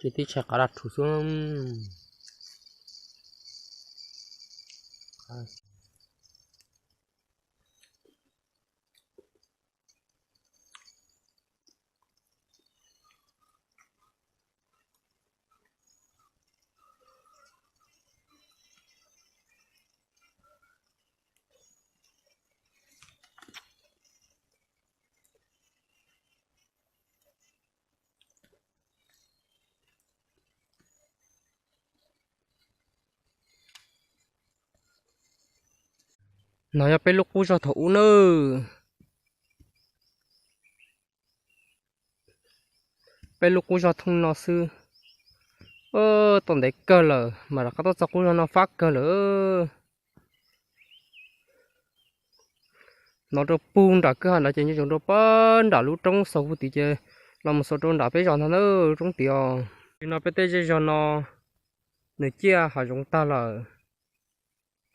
Ces tib tshais qav daj rhuv xwb. No yog peb lub qub zog thaum ub nawb. Peb lub qub zog thooj no xwb. Tau ntev kawg lawm mas rov qab tuaj txog qub zog no fab kawg lawm. No rau pug nram kwj ha nrad ces nyob zoo rau pab nram lub roob xaus pug tid ces los mus xaus rau nram peb zos ntag na, lub roob tid os. Li no peb tej zej zog no nws ciaj hav zoov tag lawm.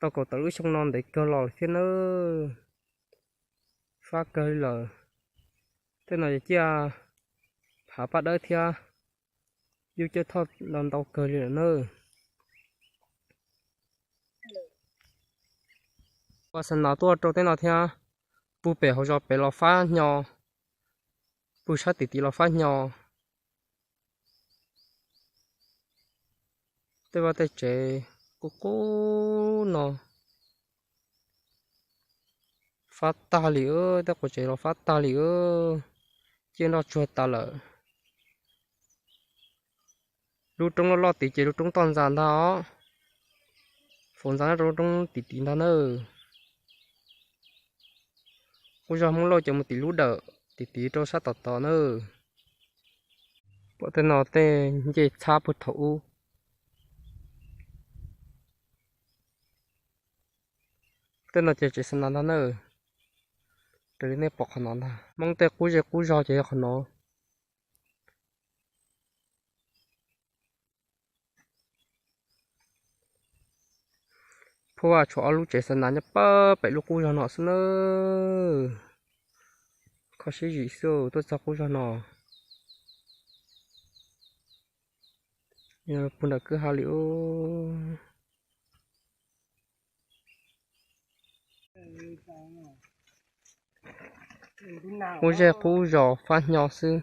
Tau kaum tawm lub xyoo no ntev kawg los thiab nawb. Fab kawg li lawm. Tej no ces ciaj hav paj dawb thiab, yub cawj thoj no ntau kawg li lawm nawb. Ua xa nas tuaj rau tej no thiab, pug pem hauv zos pem los fab hnyo, pug sab tim tid los fab hnyo. Tej vaj tej tsev qub qub no fab tag li, tej quas tsev los fab tag li, ciaj nroj tsuag tas lawm. Lub roob loj loj tid ces lub roob toj ntxas ntag os, faus ntxas nyob rau lub roob tim tid ntag nawb. Qub zog Hmoob Lauj ces mus tim lub dawm tim tid rau sab tom tod nawb. Pom tej no tej ncej txhab puag thaum ub. Tej no ces tsev xa nas ntag nawb. Raws li nej pom qhov no ntag, Hmoob tej qub zej qub zog ces yog qhov no. Phuaj tshuav ob lub tsev xa nas nyob pab pem lub qub zog no xwb nawb. Kho siab zim xwb tuaj txog qub zog no. Yog pug nram kwj ha li ub. Qub zej qub zog fab hnyo xwb.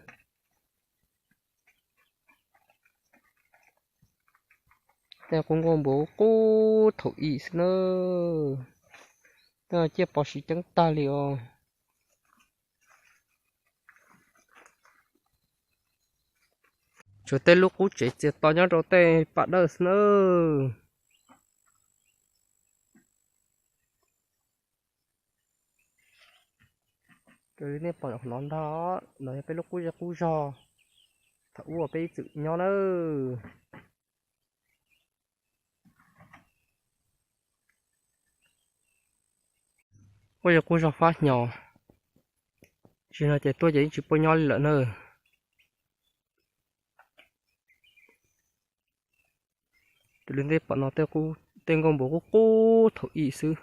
Tej qub nkuaj npua qub thaum i xwb nawb. Tej ciaj pov siv ceeb tag li os. Tshuav tej lub qub tsev txias to nyob rau tej paj dawb xwb nawb. Raws li nej pom qhov no ntag, no yog peb lub qub zej qub zog thaum ub uas peb ib txwm nyob nawb. Qub zej qub zog fab hnyo, tsis no ces tuaj ces yeej tsis paub nyob li lawm nawb. Raws li nej pom no tej nkuaj npua qub qub thaum i xwb.